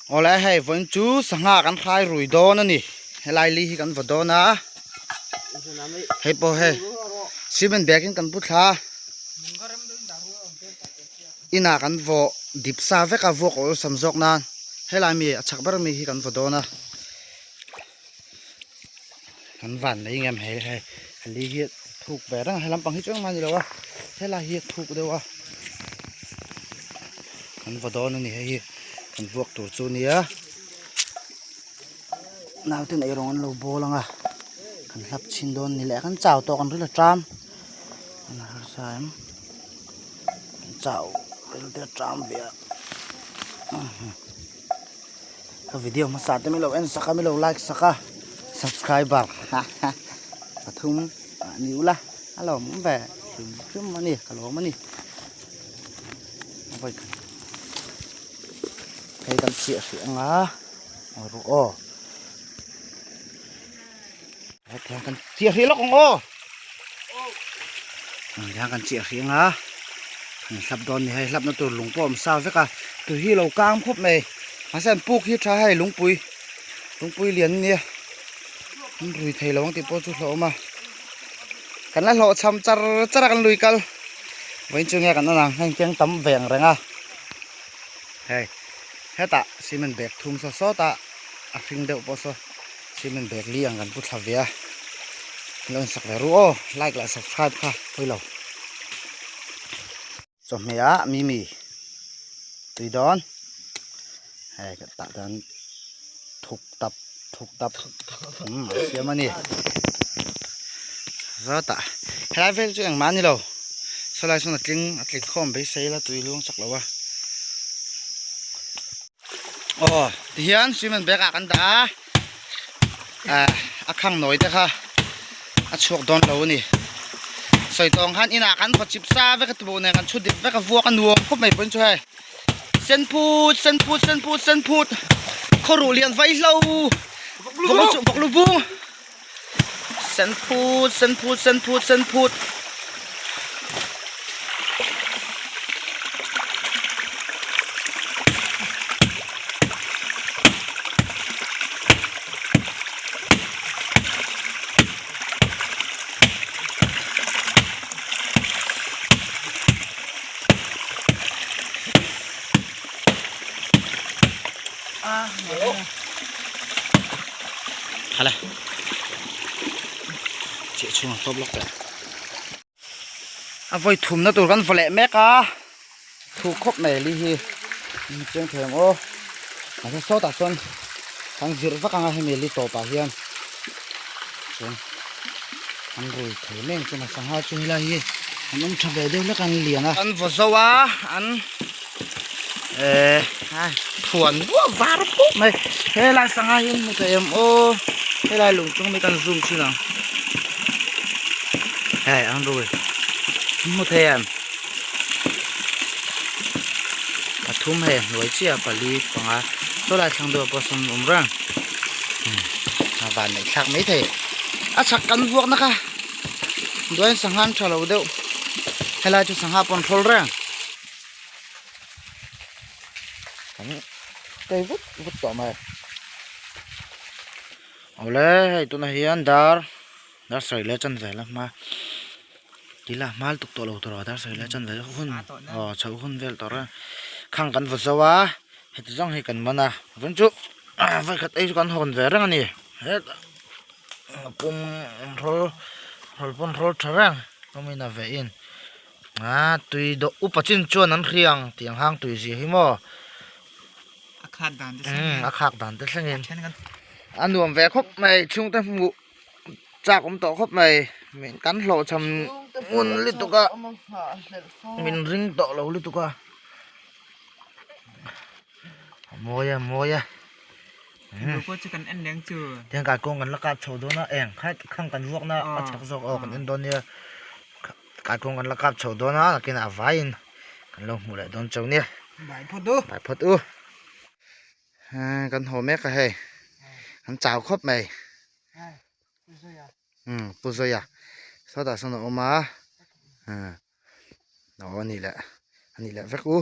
Awle hei vawiin chu sangha kan hrai rui dawn a ni helai li hi kan vaw dawn a hei pawh hei cement bag in kan pu thla a inah kan vaw dip sa vek a vuak awlsam zawk nan helai mi a chak ber ami hi kan vaw dawn a. Kan van mai ngem hei hei li hi thuk ve reng a he lampang hi chu engmah a ni lo a helai hi a thuk deuh a kan vaw dawn a ni hei hi kan vuak tur chu a nia naute in eirawng an lo bawl ang a kan hlap chhin dawn a ni leh kan chau tawh kan ril a ṭam an harsa em kan chau ril te a ṭam ve a. Ka video hmasa te milo en sak a milo like sak a subscriber pathum ah ni ula a lawm awm ve hrim hrim a ni ka lawm a ni vawi khat hei kan chhiah hrih anga aw ru aw hetiang kan chiah hrih lawk ang aw hetiang kan chiah hrih anga an hlap dawn ni hei hlapna tur lung pawh a awm sa vek a tui hi a lo kang khawp mai mahse an puk hi tha hei lungpui lungpui lian a nia an rui thei lo ang tih pawh chu hlauhawm a kan la hlawh cham char char a kan lui kal vawiin chu nge kan en ang heng keng tam ve ang reng a hei hetah cement bag thum saw sawt a a hring deuh pawh saw cement bag li ang kan pu thla ve a lo insak ve ru aw like leh subscribe kha pawi lo chawhmeh ah mimi tui dawn hei ka tah chuan thuk tap thuk tap umm a siam a ni rawtah helai vel chu engmah a ni lo sawlai sawn a tling a tling khawm beisei la tui luang chak lo a. Aw tihian cement bag ah kan dah a ah a khang nawi te kha a chhuak dawn lo a ni sawi tawng khan inah kan vaw chip sa vek a tibuh nen kan chhut dip vek a vuak a nuam khawp mai pawhin chu hei sen phut sen phut sen phut sen phut khawruh lian vai hlo vawk lu bung sen phut sen phut sen phut sen phut. Khala cheh chhung a hlawp lawk teh a vawi thumna tur kan vaw leh mek a thu khawp mai li hi chiang thei ang aw mahse sawtah sawn kan zir vak ang a hemi li tawpah hian chuan an rui thei mai ang chu sangha chu helai hi an awm tha ve deuh hlek a an lian a an vaw zo a an eh thuan buah var pawh mai helai sangha hi an hmu thei em aw helai lung chung mi kan zoom thin ang hei an rui an hmu thei em pathum hei hnuai chiah pali panga saw lai thlang deuh ah pawh sawn an awm reng a van neih thlak mai thei a chhak kan vuak na kha duain sangha an tha lo deuh helai chu sangha pawh an thawl reng. Kan tei vut vut tawh mai awle hei tunah hian dar dar sarih leh chan vel a hma tila hma lutuk tawh lo tur a dar sarih leh chan vel hun aw chhoh hun vel tawh reng khang kan vaw zo a heti zawng hi kan man a vawiin chu vawikhat ei chu kan hawn ve reng a ni hetah pum hrawl hrawl pawn hrawl tha reng tumina ve in. A tui dawh upa chin chuan an hria ang tih ang hang tui zia hi maw a khak dan te thlengin a khak dan te thlengin a nuam ve khawp mai chhungte hmuh chak awm tawh khawp mai min kan hlawhchham ngun lutuk a min ring tawh lo lutuk a a mawi a mawi a pawh chu kan en leng chu tiang kai kawng kan la kap chho dawn a eng kha khang kan vuak na a chak zawk aw kan en dawn nia. Kaikawng kan la kap chho dawn a nakinah a vaiin kan lo hmuh leh dawn chauh nia bai phawt u bai phawt u kan haw mek a hei kan chau khawp mai umm pu Zoia sawtah sawn a awm a aw a nih leh a nih leh vek u.